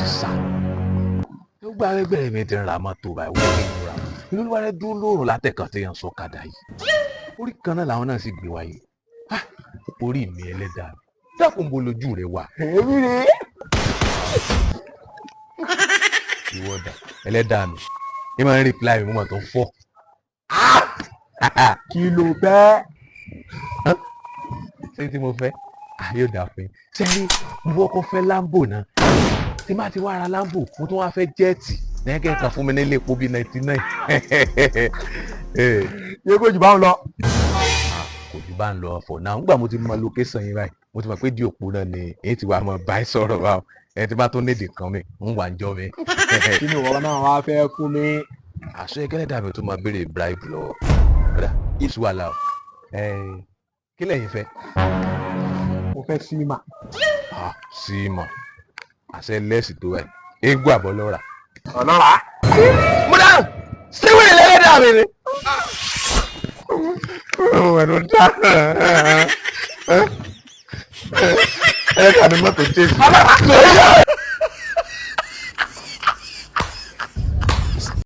Sì sá gbogbo arẹgbẹrẹ mi ti ń ra mọ́tò báyìí, wọ́n ti ń ra ìlú wa rẹ dúró lóòrùn látẹ̀kàn tí yẹn ń sọ kàdà yìí. Orí kan náà làwọn náà sì gbé wáyé. Ah, orí mi, ẹlẹ́dàá mi, dákun, bo lójú rẹ wà. Èmi rè é. Ìwọ dà, ẹlẹ́dàá mi? Ẹ máa ń reply mi, mo máa tó ń fọ́. Kí ló fẹ́? Ṣé tí mo fẹ́? Ah, yóò dà fún yín. Ṣé rí, mo kọ́kọ́ fẹ́ Lambo náà. Tí má ti wá ra Lambo, mo tún wá fẹ́ jet. Lẹ́yìn kan fún mi nílé epo bíi 99. Yẹ kó jù bá ń lọ. Kò jù bá ń lọ for now. Nígbà mo ti mọ location yín báyìí, mo ti mọ̀ pé di òpó náà ni èyí ti wà mọ̀ báyìí sọ̀rọ̀ báwọn ẹni tí bá tó nídìí kan mi ń wà ń jọ mi. Kí ni ìwọ náà wá fẹ́ fún mi? Àṣọ ẹgẹlẹ dàbí tó máa béèrè bribe lọ́wọ́ kódà ìṣú wàhálà o. Kí lẹ̀yin fẹ́? Mo fẹ́ símà. Ah, símọ̀ àṣẹ lẹ́sì tó báyìí, eégún àbọ̀ lọ́ra. Ọlọ́ra. Mo dáhùn síwìrì lẹ́lẹ́dàá mi ni. Ọmọ ẹ̀ ló dá ẹlẹ́dàá mi mọ́tò chase.